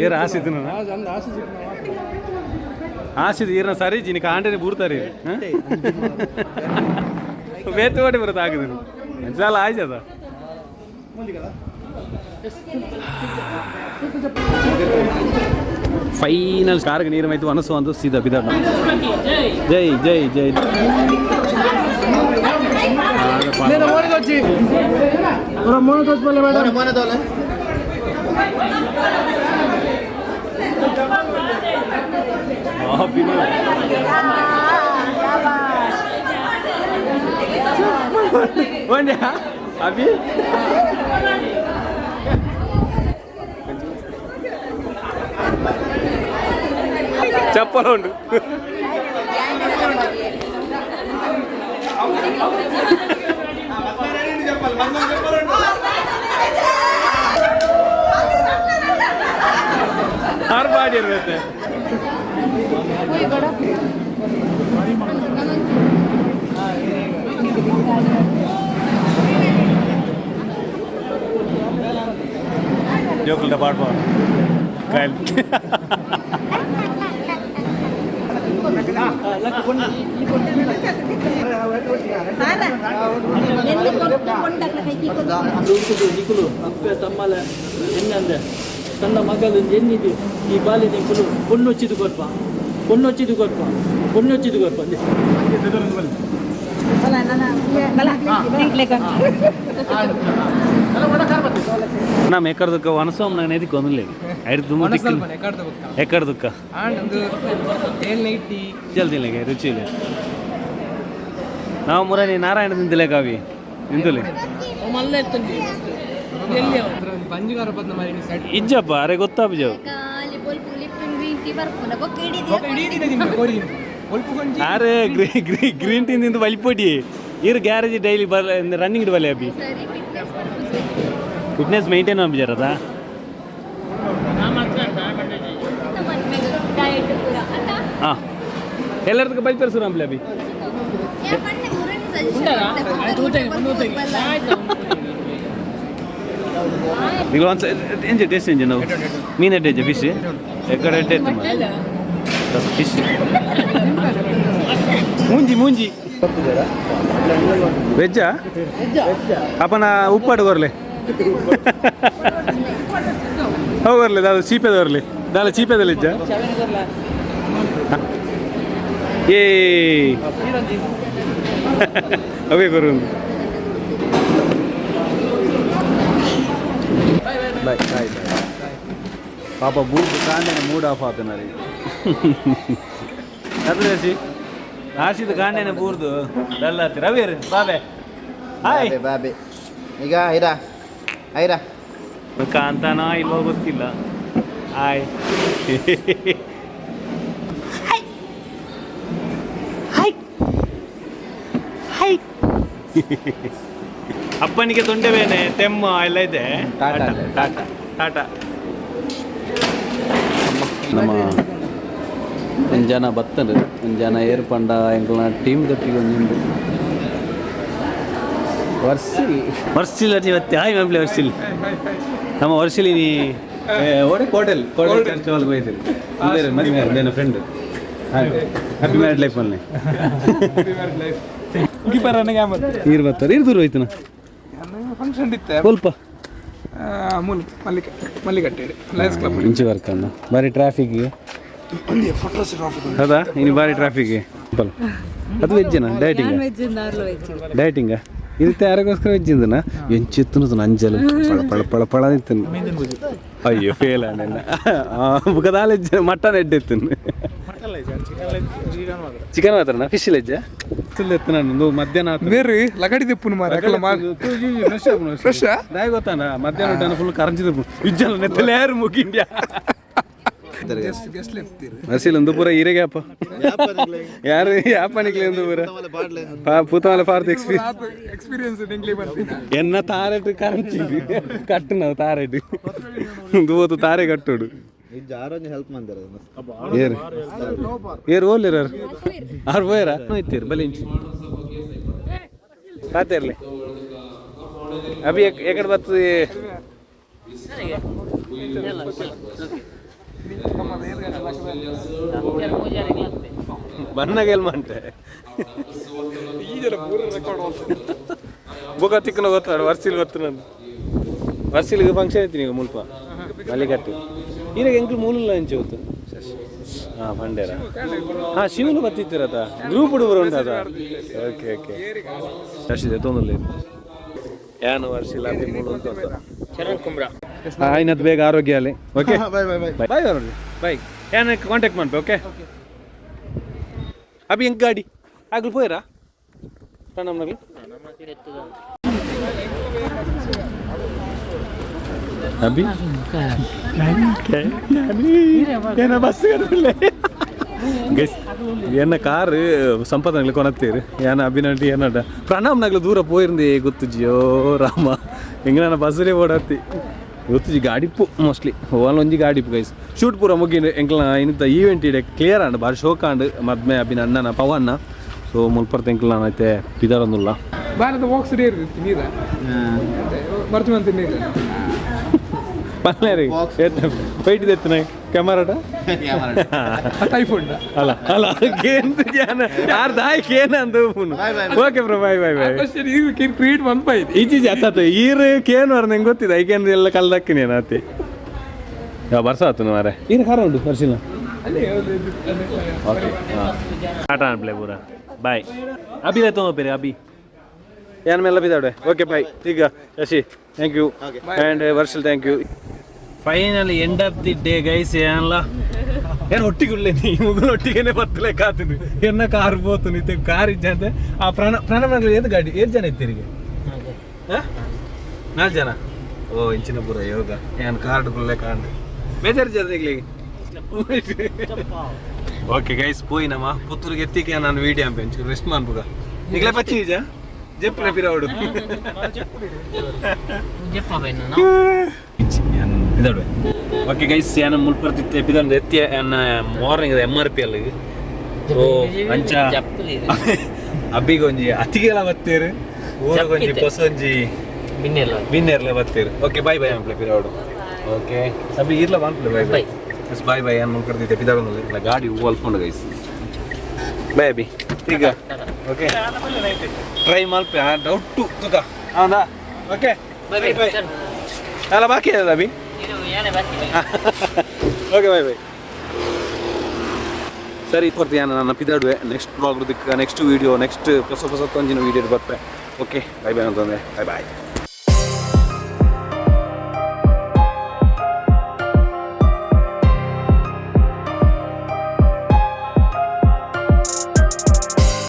ಏರ್ ಆಸಿದ್ದು ಆಸಿದ್ದು ಈರ್ನ ಸರಿ ಜಿನಿ ಕಾಂಡನೆ ಬೂರ್ತಾರೆ ಬೇತು ಓಡಿ ಬರುತ್ತೆ ಆಗುದು ಚಾಲ ಆಯ್ತದ. ಫೈನಲ್ ಕಾರ್ಗೆ ನೀರು ಮೈತು ಅನಸು ಅಂದು ಸೀದಾ ಬಿದ್ದಾಡ. ಜೈ ಜೈ ಜೈ. ಅಭಿ ಚಪ್ಪಲ ಉಂಟು. ಆರು ಬಾಡಿ ಇರ್ಬೇಕು. ಜೋಕುಲ್ಡ ಪಾಡ್ಬ ಕಾಯಲ್. ನಿಕುಲು ಅಪ್ಪೆ ತಮ್ಮಲೆ ಎನ್ನಂದೆ ತನ್ನ ಮಗಲು ಎನ್ನಿದು ಈ ಬಾಲಿ ನಿಕುಲು ಪೊಣ್ಣೊಚ್ಚಿದು ಕೊರ್ಪ ಪೊಣ್ಣೊಚ್ಚಿದು ಕೊರ್ಪ ಪೊಣ್ಣೊಚ್ಚಿದು ಕೊರ್ಪ. ನಮ್ಮ ಎಕ್ಕಡ ದುಕ್ಕ ವನಸೋಮ್ ನಾನು ಎದಿಕ್ ಒಂದಿಲ್ಲ ಐದು ಎಕ್ಕಡ ದುಕ್ಕ ಜಲ್ದಿ ರುಚಿ ಇಲ್ಲ. ನಾವು ಮುರನಿ ನಾರಾಯಣ ತಿಂತಿಲ್ಲ ಕಾವಿ ನಿಂತುಲಿ ಇಜ್ಜಪ್ಪ ಅರೆ ಗೊತ್ತಾಪಿಜವು. ಆರು ಗ್ರೀನ್ ಟೀ ತಿಂದು ಬಲಿಪೊಡಿ ಇರು ಗ್ಯಾರೇಜ್ ಡೈಲಿ ಬರ್ ರನ್ನಿಂಗ್ ಬಲೆ ಅಭಿ ಫಿಟ್ನೆಸ್ ಮೇಂಟೈನ್ ಮಾಡ್ಬಿಜಾರದ. ಹಾಂ, ಎಲ್ಲರದಕ್ಕೆ ಬಲಿಪೇರು ಸುರ ಅಂಬ್ಲೆ ಅಭಿ. ಈಗ ಒಂದು ಎಂಜ ಟೇಸ್ಟ್ ಎಂಜ ನಾವು ಮೀನು ಎಡ್ಡೆ ಎಂಜ ಫಿಶ್ ಎಕ್ಕಡೆ ಎಡ್ಡೆ ಇತ್ತು ಫಿಶ್ ಮುಂಜಿ ಮುಂಜಿ ವೆಜ್ಜಾ ಅಪ್ಪನ ಉಪ್ಪಾಡು ಕೊರ್ಲೆ ಹೋಗರ್ಲಿ ದಾದ ಚೀಪೆದವರ್ಲಿ ದಾಲ ಚೀಪೆದಲ್ಲಿ ಇಜ್ಜ ಏ ಅವೇ ಕೊರು. Bye bye bye. ಪಾಪ ಬೂಟ್ ಕಾಂಡೆನೆ ಮೂಡ್ ಆಫ್ ಆತನರಿ. ಅದ್ರೇಸಿ ಆಶಿದ ಕಾಂಡೆನೆ ಬೂರ್ದು ಡಲ್ ಆತಿ ರವಿಯರ್ ಬಾಬೆ ಹಾಯ್. ಬಾಬೆ ಬಾಬೆ ಈಗ ಐರಾ ಐರಾ. ಕಾಂತಾನ ಇಲ್ವೋ ಗೊತ್ತಿಲ್ಲ. Hi hi hi. ಅಪ್ಪನಿಗೆ ತೊಂಡೆ ಬೇನೆ ತೆಮ್ಮ ಎಲ್ಲ ಇದೆ. ಟಾಟಾ. ಟಾಟಾ ಟಾಟಾ. ನಮ್ಮ ಒಂಜಿ ಜನ ಬತ್ತಂಡು ಒಂಜಿ ಜನ ಏರ್ ಪಂಡ ಎಂಕಲ್ನ ಟೀಮ್ ದೊಟ್ಟಿಗೆ ಒಂಜಿ ವರ್ಷಿ. ವರ್ಷಿಲ್ ಇವತ್ತೆ ಹಾಯ್ ಮ್ಯಾಮ್ಲೆ ವರ್ಷಿಲ್ ನಮ್ಮ ವರ್ಷಿಲಿ ನೀ ಓಡೆ ಕೋಟೆಲ್ ಕೋಟೆಲ್ ಚರ್ಚ್ ಒಳಗೆ ಹೋಯ್ತೀರಿ ಮದುವೆ ನನ್ನ ಫ್ರೆಂಡ್. ಹ್ಯಾಪಿ ಮ್ಯಾರಿಡ್ ಲೈಫ್ ಅಲ್ಲಿ ನೀರು ಬರ್ತಾರೆ ನೀರು ದೂರ ಹೋಯ್ತು. ಫಂಕ್ಷನ್ ಇತ್ತೆ. ಸ್ವಲ್ಪ ಮೂಲ ಮಲ್ಲಿಕ ಮಲ್ಲಿಕಟ್ಟೆ ಲಯನ್ಸ್ ಕ್ಲಬ್. ಇಂಚಿ ವರ್ಕನ್ನ ಬಾರಿ ಟ್ರಾಫಿಕ್ ಹೌದಾ? ಇನ್ನು ಬಾರಿ ಟ್ರಾಫಿಕ್ ಅದು ವೆಜ್ಜಿನ ಡಯಟಿಂಗ್ ಡಯಟಿಂಗ ಇದು ಯಾರಿಗೋಸ್ಕರ ವೆಜ್ ಇಂದನ ಎಂಚಿತ್ತು ನಂಜಲು ಪಳ ಪಳ ಪಳ ಪಳ ನಿತ್ತನು. ಅಯ್ಯೋ ಫೇಲ್ ಆನೆನ್ನ ಬುಕದಾಲ ಮಟನ್ ಎಡ್ಡೆತ್ತು ಚಿಕನ್ ಮಾತ್ರನಾ ಫಿಶ್ ಲೆಜ್ಜ ಎತ್ತು ಮಧ್ಯಾಹ್ನ ಆತು. ಬೇರೆ ಲಗಡಿ ದೆಪ್ಪುನು ಮಾರ ಅಕಲ ಮಾರ್. ಫ್ರೆಶ್ ದಾಯ ಗೊತ್ತಾನ ಮಧ್ಯಾಹ್ನ ಫುಲ್ ಕರಂಚಿದ ಇಜ್ಜಲ್ಲ ನೆತ್ತಲೇರು ಮುಗಿಂಡ್ಯಾ. ಗೆಸ್ಟ್ ಗೆಸ್ಟ್ ಲೆಫ್ತೀರಿ. ಅಸಿಲ್ ಒಂದು ಪೂರ ಈರೆಗೆ ಅಪ್ಪ ಯಾರು ಯಾಪನಿಕ್ಲೆ ಒಂದು ಪೂರ ಪೂತಮಲೆ ಫಾರ್ತ್ ಎಕ್ಸ್ಪೀರಿಯನ್ಸ್. ಎಕ್ಸ್ಪೀರಿಯನ್ಸ್ ನಿಂಗ್ಲಿ ಬರ್ತೀನಿ. ಎನ್ನ ತಾರೆಟ್ ಕರಂಚಿ ಕಟ್ಟು ನಾವು ತಾರೆಟ್ ದೂವತ್ತು ತಾರೆ ಕಟ್ಟೋಡು. ಇಜ್ಜ ಆರೋಗ್ಯ ಹೆಲ್ಪ್ ಮಂದಿರ. ಏರು ಏರು ಓಲಿರ ಆರು ಪೋಯರ ಇತ್ತೀರು ಬಲಿ ಇಂಚಿ ಪಾತೇರ್ಲಿ ಅಭಿ ಎಕಡೆ ಬರ್ತದೆ. ಬನ್ನಾಗ ಎಲ್ ಮಂಟೆ ಬುಕ ತಿಕ್ಕನ ಗೊತ್ತಾಡ ವರ್ಷಿಲ್ ಗೊತ್ತು ನಾನು ವರ್ಷಿಲ್ಗೆ ಫಂಕ್ಷನ್ ಐತಿ ಈಗ ಮುಲ್ಪ ಮಲ್ಲಿಕಟ್ಟು ಈಗ ಎಂಕ್ಲು ಮೂಲಲ್ಲ ಅಂಚೆ ಗೊತ್ತು. ಹಾಂ ಬಂಡೇರ ಹಾಂ ಶಿವನು ಬತ್ತಿತ್ತಿರತ ಗ್ರೂಪ್ ಹುಡುಗರು ಉಂಟದ. ಓಕೆ ಓಕೆ ಅಷ್ಟಿದೆ ತೊಂದರೆ ಏನು ವರ್ಷಿಲ್ಲ ಅಭಿ ಮೂಲ ಅಂತ. ಆಯ್ನದು ಬೇಗ ಆರೋಗ್ಯ ಅಲ್ಲಿ. Okay bye bye bye. Bye ಬರೋದು ಬಾಯ್ ಏನು ಕಾಂಟ್ಯಾಕ್ಟ್ ಮಾಡ್ಬೆ. ಓಕೆ ಅಭಿ ಹೆಂಗ್ ಗಾಡಿ ಆಗ್ಲು ಪೋಯಿರಾ ಪ್ರಣಮ್ನಗ್ಲು ಅಭಿ ಏನ ಬಸ್ ಗೈಸ್ ಎನ್ನ ಕಾರ್ ಸಂಪದನಗ್ಲು ಕೊನತ್ತೀರು ಏನ ಅಭಿನಂಟಿ ಏನಡ ಪ್ರಣಮ್ನಗ್ಲು ದೂರ ಪೋಯಿರ್ಂದಿ ಗೊತ್ತುಜಿಯೋ ರಾಮ ಹೆಂಗ ನನ್ನ ಬಸ್ಸೇ ಓಡತ್ತಿ ಗೊತ್ತುಜಿ ಗಾಡಿಪ್ಪು ಮೋಸ್ಟ್ಲಿ ಓನ್ ಒಂಜಿ ಗಾಡಿಪ್ಪು ಗೈಸ್ ಶೂಟ್ ಪೂರ ಮುಗಿನ ಎಂಕ್ಲ ಇನ್ನಿತ ಈವೆಂಟ್ ಇಡೆ ಕ್ಲಿಯರ್ ಆಂಡ್ ಬಾರಿ ಶೋಕ್ ಆಂಡ್ ಮದ್ಮೆ ಅಭಿನ ಅಣ್ಣನ ಪವನ್ನ ಸೊ ಮುಲ್ಪರ್ತ ಎಂಕ್ಲ ಐತೆ ಪಿದಾರೊಂದುಲ್ಲ. ಭಾರತ ಬಾಕ್ಸ್ ಇರ್ತಿತ್ತು ನೀರ ಬರ್ತೀವಂತ ನೀರು. ಪಲ್ಲೇರಿ ಫೈಟ್ ಎತ್ತನ ಕ್ಯಾಮರಾಟ. ಐಫೋನ್. ಅಲ್ಲ ಅಲ್ಲ ಕೇನ್ ಜಾನ ಯಾರ್ ದಾಯ್ ಕೇನ್ ಅಂದು. Okay bro, bye bye bye. Question ಈಗ ಕ್ರಿಯೇಟ್ ಬಂದ್ ಇದು. ಈಚಿ ಅತ್ತ ಈರ್ ಕೇನ್ ವರ ನಂಗೆ ಗೊತ್ತಿದೆ ಐಕೇನ್ ಎಲ್ಲ ಕಲ್ದಕ್ಕಿನಿ ಆತಿ ಯಾವ ಬರ್ಸ ಆತು ಮಾರೆ ಈರ್ ಖಾರ ಉಂಟು ಬರ್ಸಿಲ್ಲ. ಓಕೆ ಟಾಟಾ ಅನ್ಪ್ಲೆ ಪೂರ ಬಾಯ್ ಅಭಿ ತೊಗೊಂಬೇರಿ ಅಭಿ ಏನ್ ಮೇಲೆ ಬಿದ್ದಾಡೆ. ಓಕೆ ಬಾಯ್ ಈಗ Shashi thank you and Varshil thank you. Finally end of the day guys. ಏನಲ್ಲ ಏನು ಒಟ್ಟಿಗೆ ಉಳ್ಳೆ ನೀ ಮುಗುಲ್ ಒಟ್ಟಿಗೆನೆ ಬತ್ತಲೆ ಕಾತೀನಿ ಎನ್ನ ಕಾರ್ ಬೋತು ನಿತ್ತೆ ಕಾರ್ ಇಜ್ಜಂತೆ ಆ ಪ್ರಾಣ ಪ್ರಾಣ ಏದು ಗಾಡಿ ಏಳು ಜನ ಇತ್ತೀರಿಗೆ ನಾಲ್ಕು ಜನ ಓ ಇಂಚಿನ ಪೂರ ಯೋಗ ಏನು ಕಾರ್ಡ್ ಕುಳ್ಳೆ ಕಾಂಡ್ ಬೇಜಾರು ಜನ. ಓಕೆ ಗೈಸ್, ಪೋಯಿ ನಮ್ಮ ಪುತ್ತೂರಿಗೆ ಎತ್ತಿಗೆ. ನಾನು ವಿಡಿಯೋ ಅಂಪೆ ರೆಸ್ಟ್ ಮಾಡ್ಬೋದ. ನಿಗ್ಲೆ ಪಚ್ಚಿ ಈಜ ಜೆಪ್ಪುನ ಪಿರವಡು. ಓಕೆ ಗೈಸ್, ಯಾನ ಮುಲ್ಪರ್ತಿತ್ತೆ ಪಿದಂದು ಎತ್ತಿ ಯಾನ ಮಾರ್ನಿಂಗ್ ಎಮ್ ಆರ್ ಪಿ ಅಲ್ಲಿ. ಓ ಅಂಚ ಅಬ್ಬಿಗೊಂಜಿ ಅತಿಗೆಲ ಬತ್ತೇರು, ಊರುಗೊಂಜಿ ಪೊಸೊಂಜಿ ಬಿನ್ನೆರ್ಲ ಬತ್ತೇರು. ಓಕೆ, ಬಾಯ್ ಬಾಯ್ ಅನ್ಪ್ಲೆ ಪಿರವಡು. ಓಕೆ ಅಬ್ಬಿ, ಇರ್ಲ ಬಾನ್ಪ್ಲೆ. Bye bye. Yes, bye bye. ಏನು ಮುಲ್ಪರ್ತಿತ್ತೆ ಪಿದಾಡೊಂದು ಗಾಡಿ ಹೂ ಅಲ್ಕೊಂಡು. ಗೈಸ್, ಬಾಯ್ ಅಬ್ಬಿ ಈಗ. ಓಕೆ, ಟ್ರೈ ಮಲ್ಪೆ ಡೌಟ್ ತುಕ ಹೌದಾ? Okay, bye bye. ಅಲ್ಲ, ಬಾಕಿ ಅದ ಅಭಿ. Okay, bye boy. ಸರಿ ಕೊಡ್ತೀಯ, ನನ್ನ ಪಿದಾಡುವೆ. ನೆಕ್ಸ್ಟ್ ಬ್ಲಾಗ್ ದಿಕ್ಕ, ನೆಕ್ಸ್ಟ್ ವೀಡಿಯೋ, ನೆಕ್ಸ್ಟ್ ಹೊಸ ಹೊಸ ಒಂಜಿನ ವೀಡಿಯೋ ಬರ್ಪೆ. ಓಕೆ, ಬಾಯ್ ಬಾಯ್ ಅಂತಂದ್ರೆ ಬಾಯ್ ಬಾಯ್.